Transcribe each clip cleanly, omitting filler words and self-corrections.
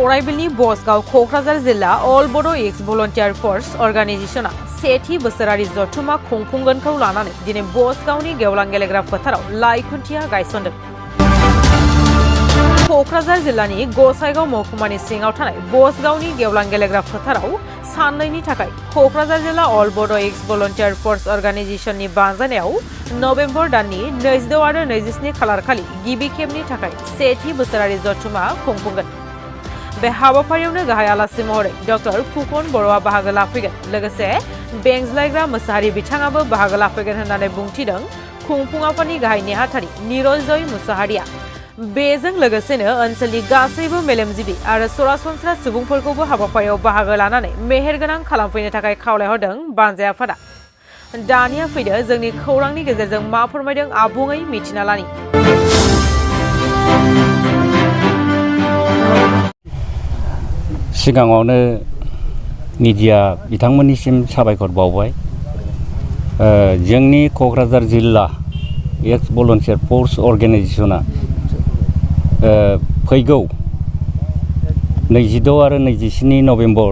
सराइबिलनि बसग वआव क'क्राझार जिल्ला अल बड' एक्स भलन्टियार फर्स अर्गानाइजेशना सेथि बोसोरारि जथुमा खुंफुंगोनखौ लानानै दिनै बसग वआवनि गेवलां गेलेग्रा फोथाराव लाइ खुन्थिया गायसनदों। क'क्राझार जिल्लानि गसाइगाव महकुमानि सिङाव थानाय बसग वआवनि गेवलां गेलेग्रा फोथाराव साननैनि थाखाय क'क्राझार जिल्ला अल बड' एक्स भलन्टियार फर्स अर्गानाइजेशननि बानजायनायाव नभेम्बर दाननि 26 आरो 27 खालार खालि गिबि खेबनि थाखाय सेथि बोसोरारि जथुमा खुंफुंगोन। बे हाबाफारियावनो गाहाय आलासि महरै डक्टर फुकन बर'आ बाहागो लाफैगोन। लोगोसे बेंज्लायग्रा मोसाहारि बिथाङाबो बाहागो लाफैगोन होननानै बुंथिदों खुंफुं आफादनि गाहाय नेहाथारि निरजय मुसाहारिया। बेजों लोगोसेनो ओनसोलनि गासैबो मेलेमजिबि आरो सरासनस्रा सुबुंफोरखौबो हाबाफारियाव बाहागो लानानै मेहेरगोनां खालामफैनो थाखाय खावलायहरदों बानजाय आफादा। दानिया फैदो जोंनि खौरांनि गेजेरजों मा फोरमायदों आबुङै मिथिना लानि। सिगाङावनो मिडिया बिथांमोननिसिम साबायखर बावबाय। जोंनि क'क्राझार जिल्ला एक्स भलन्टियार फर्स अर्गानाइजेशना फैगौ 26 आरो 27 नभेम्बर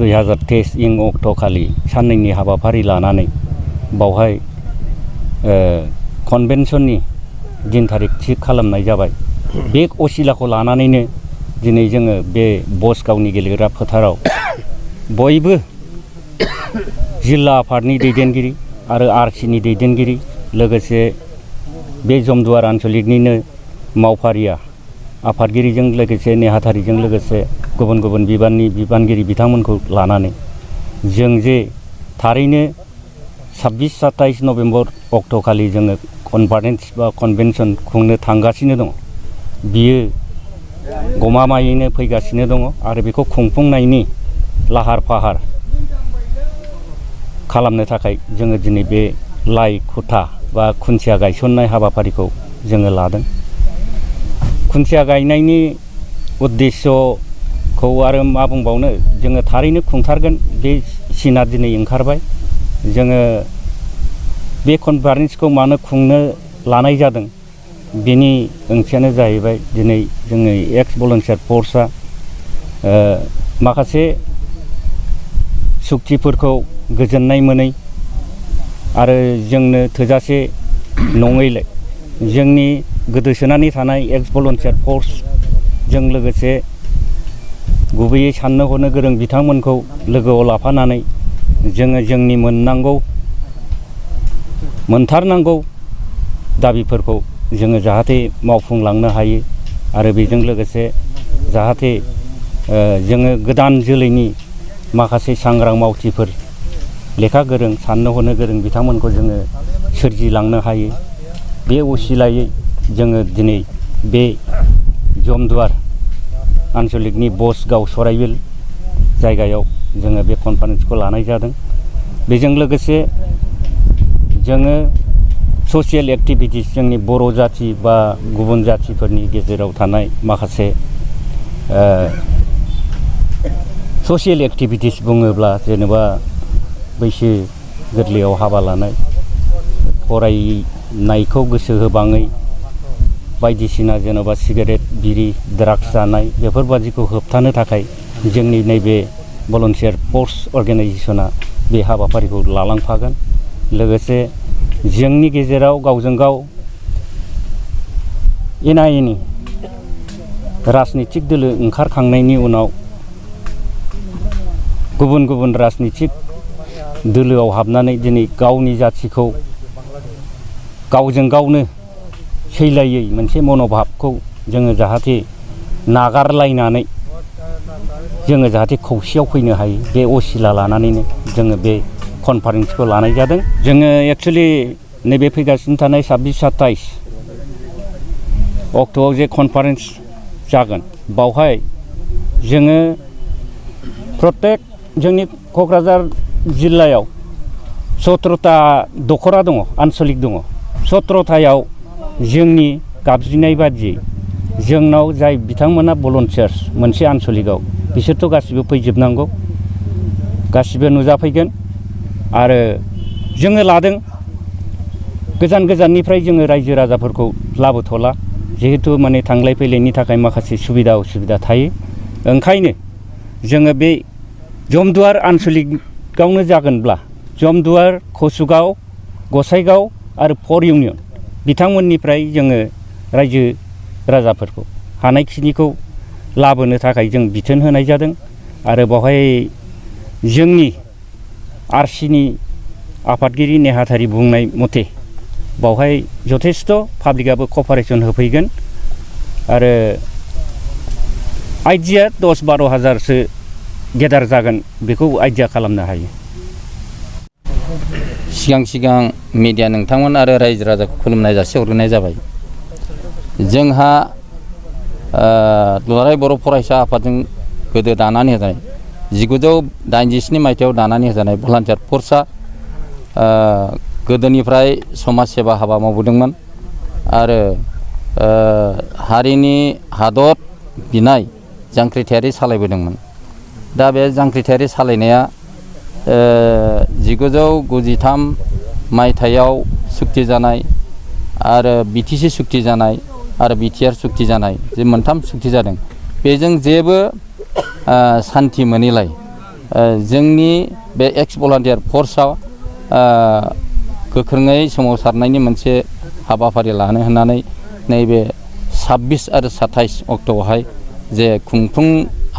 2023 इं अक्ट'खालि साननैनि हाबाफारि लानानै बावहाय कनभेनसननि दिन थारिख थि खालामनाय जाबाय। बे असिलाखौ लानानैनो दिनै जोङो बे बसग वआवनि गेलेग्रा फोथाराव बयबो जिल्ला आफादनि दैदेनगिरि आरो आरसिनि दैदेनगिरि लोगोसे बे जमदुवार आन्सलिकनिनो मावफारिया आफादगिरिजों लोगोसे नेहाथारिजों लोगोसे गुबुन गुबुन बिबाननि बिबानगिरि बिथांमोनखौ लानानै जों जे थारैनो 26-27 नभेम्बर अक्ट'खालि जोङो कनफारेन्स बा कनभेनसन खुंनो थांगासिनो दङ। बियो गमामायैनो फैगासिनो दङ आरो बेखौ खुंफुंनायनि लाहार फाहार खालामनो थाखाय जोङो दिनै बे लाइ खुथा बा खुन्थिया गायसननाय हाबाफारिखौ जोङो लादों। खुन्थिया गायनायनि उद्देश्यखौ आरो मा बुंबावनो, जोङो थारैनो खुंथारगोन बे सिना दिनै ओंखारबाय। जोङो बे कनफारेन्सखौ मानो खुंनो लानाय जादों बेनि ओंथियानो जाहैबाय दिनै जोंनि एक्स भलन्टियार फर्सआ माखासे सुक्तिफोरखौ गोजोननाय मोनै आरो जोंनो थोजासे नङैलाय जोंनि गोदोसोनानै थानाय एक्स भलन्टियार फर्सजों लोगोसे गुबैयै साननो हनो गोरों बिथांमोनखौ लोगोआव लाफानानै जोङो जोंनि मोनथारनांगौ दाबिफोरखौ जोङो जाहाथे मावफुंलांनो हायो आरो बेजों लोगोसे जाहाथे जोङो गोदान जोलैनि माखासे सांग्रां मावथिफोर लेखा गोरों साननो हनो गोरों बिथांमोनखौ जोङो सोरजिलांनो हायो। बे असिलायै जोङो दिनै बे जमदुवार आन्सलिकनि बसग वआव सराइबिल जायगायाव जोङो बे कनफारेन्सखौ लानाय जादों। बेजों लोगोसे जोङो ससियेल एक्टिभिटिस जोंनि बर' जाथि बा गुबुन जाथिफोरनि गेजेराव थानाय माखासे ससियेल एक्टिभिटिस बुङोब्ला जेनेबा बैसो गोरलैयाव हाबा लानाय, फरायनायखौ गोसो होबाङै, बायदिसिना जेनेबा सिगारेट बिरि ड्राग्स जानाय बेफोरबादिखौ होबथानो थाखाय जोंनि नैबे भलन्टियार फर्स अर्गानाइजेशना बे हाबाफारिखौ लालांफागोन। लोगोसे जोंनि गेजेराव गावजों गाव एना एनि राजनितिक दोलो ओंखारखांनायनि उनाव गुबुन गुबुन राजनितिक दोलोआव हाबनानै दिनै गावनि जाथिखौ गावजों गावनो सैलायै मोनसे मन'भाबखौ जोङो जाहाथे नागारलायनानै जोङो जाहाथे खौसेयाव फैनो हायो, बे असिला लानानैनो जोङो बे कनफारेन्सखौ लानाय जादों। जोङो एक्सुवेलि नैबे फैगासिनो थानाय 26-27 अक्ट'आव जे कनफारेन्स जागोन बावहाय जोङो प्रत्येक जोंनि क'क्राझार जिल्लायाव 17टा दखरा दङ, आन्सलिक दङ। 17टायाव जोंनि गाबज्रिनाय बादियै जोंनाव जाय बिथांमोना भलन्टियार्स मोनसे आन्सलिकआव बिसोरथ' गासिबो फैजोबनांगौ, गासिबो नुजाफैगोन आरो जोङो लादों गोजान गोजाननिफ्राय जोङो रायजो राजाफोरखौ लाबोथ'ला, जिहेतु माने थांलाय फैलायनि थाखाय माखासे सुबिदा उसुबिदा थायो। ओंखायनो जोङो बे जमदुवार आनसलिकआवनो जागोनब्ला जमदुवार कसुगाव गसाइगाव आरो फर इउनियन बिथांमोननिफ्राय जोङो रायजो राजाफोरखौ हानायखिनिखौ लाबोनो थाखाय जों बिथोन होनाय जादों आरो बेवहाय जोंनि आरसिनि आफादगिरि नेहाथारि बुंनाय मथे बावहाय जथेस्थ पाब्लिकआबो कपारेसन होफैगोन आरो आइडिया 10-12 हाजारसो गेदार जागोन बेखौ आइडिया खालामनो हायो। सिगां मिडिया नोंथांमोन आरो रायजो राजाखौ खुलुमनाय जासिहरनाय जाबाय। जोंहा दुलाराय बर' फरायसा आफादजों गोदो दानानै होजानाय 1987 मायथाइयाव दानानै होजानाय भलान्टियार फर्सआ गोदोनिफ्राय समाज सेवा हाबा मावबोदोंमोन आरो हारिनि हादर बिनाय जांख्रिथायारि सालायबोदोंमोन। दा बे जांख्रिथायारि सालायनाया 1993 मायथाइयाव सुक्ति जानाय आरो बिटिसि सुक्ति जानाय आरो बिटिआर सुक्ति जानाय जे मोनथाम सुक्ति जादों। बेजों जेबो सान्थि मोनैलाय जोंनि बे एक्स भलान्टियार फर्सआव गोख्रोङै सोमावसारनायनि मोनसे हाबाफारि लानो होननानै नैबे 26 आरो 27 अक्ट'आवहाय जे खुंफुं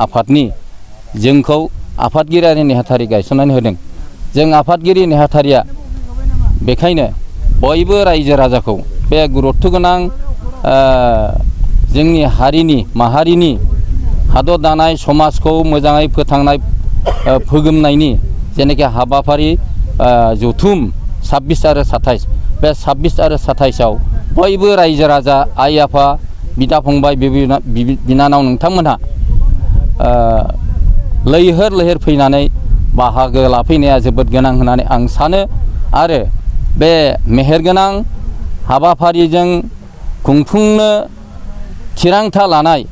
आफादनि जोंखौ आफादगिरि आरो नेहाथारि गायसननानै होदों। जों आफादगिरि नेहाथारिया बेखायनो बयबो रायजो राजाखौ बे गुरुत्थ गोनां जोंनि हारिनि माहारिनि हादर दानाय समाजखौ मोजाङै फोथांनाय फोगोमनायनि जेनेखि हाबाफारि जथुम 26 आरो 27 बे 26 आरो 27आव बयबो रायजो राजा आइ आफा बिदा फंबाय बिनानाव नोंथांमोनहा लैहोर फैनानै बाहागो लाफैनाया जोबोद गोनां होननानै आं सानो आरो बे मेहेरगोनां हाबाफारिजों खुंफुंनो थिरांथा लानाय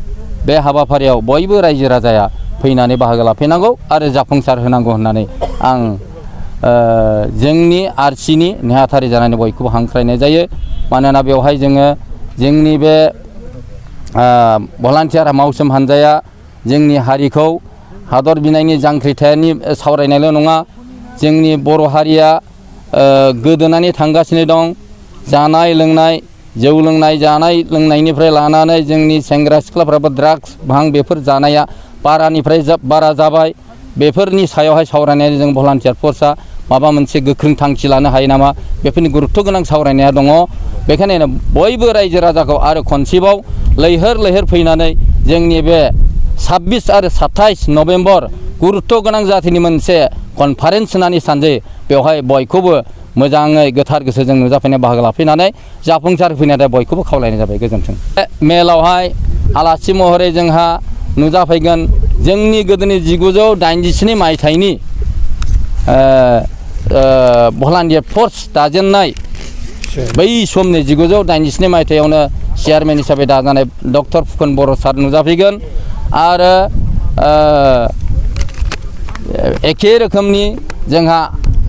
बे हाबाफारियाव बयबो रायजो राजाया फैनानै बाहागो लाफैनांगौ आरो जाफुंसार होनांगौ होननानै आं जोंनि आरसिनि नेहाथारि जानानै बयखौबो हांख्रायनाय जायो। मानोना बेवहाय जोङो जोंनि बे भलान्टियार मावसोम हान्जाया जोंनि हारिखौ हादर बिनायनि जांख्रिथायनि सावरायनायल' नङा, जोंनि बर' हारिया गोदोनानै थांगासिनो दं। जानाय लोंनाय जौ लोंनाय जानाय लोंनायनिफ्राय लानानै जोंनि सेंग्रा सिख्लाफ्राबो ड्राग्स भां बेफोर जानाया बारानिफ्राय बारा जाबाय। बेफोरनि सायावहाय सावरायनानै जों भलान्टियार फर्सआ माबा मोनसे गोख्रों थांखि लानो हायो नामा, बेफोरनि गुरुत्थ गोनां सावरायनाया दङ। बेखायनो बयबो रायजो राजाखौ आरो खनसेबाव लैहोर फैनानै जोंनि बे 26 आरो 27 नभेम्बर गुरुत्थ गोनां जाथिनि मोनसे कनफारेन्स होननानै सानजायो। बेवहाय बयखौबो मोजाङै गोथार गोसोजों नुजाफैनाय बाहागो लाफैनानै जाफुंसार फैनाय बयखौबो खावलायनाय जाबाय। गोजोन्थों। मेलावहाय आलासि महरै जोंहा नुजाफैगोन जोंनि गोदोनि 1987 मायथाइनि भलान्टियार फर्स दाजेननाय बै समनि 1987 मायथाइयावनो चेयारमेन हिसाबै दाजानाय डक्टर फुकन बर' सार नुजाफैगोन आरो एखे रोखोमनि जोंहा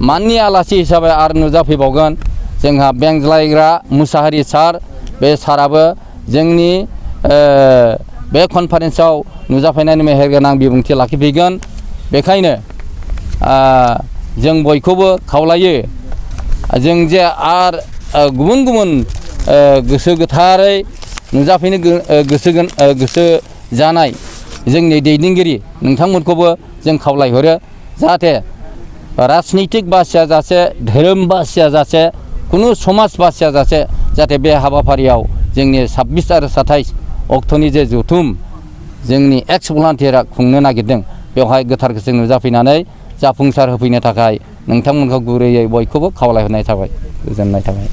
माननि आलासि हिसाबै आरो नुजाफैबावगोन जोंहा बेंज्लायग्रा मुसाहारि सार। बे साराबो जोंनि बे कनफारेन्सआव नुजाफैनानै मेहेरगोनां बिबुंथि लाखिफैगोन। बेखायनो जों बयखौबो खावलायो जों जे आरो गुबुन गोसो गोथारै नुजाफैनो गोसो जानाय जोंनि दैदेनगिरि नोंथांमोनखौबो जों खावलायहरो जाहाथे राजनितिक बासिया जासे धोरोम बासिया जासे खुनु समाज बासिया जासे जाहाथे बे हाबाफारियाव जोंनि 26 आरो 27 अक्ट'नि जे जथुम जोंनि एक्स भलान्टियारा खुंनो नागिरदों बेवहाय गोथार गोसो नुजाफैनानै जाफुंसार होफैनो थाखाय नोंथांमोनखौ गुरैयै बयखौबो खावलायहरनाय थाबाय। गोजोननाय थाबाय।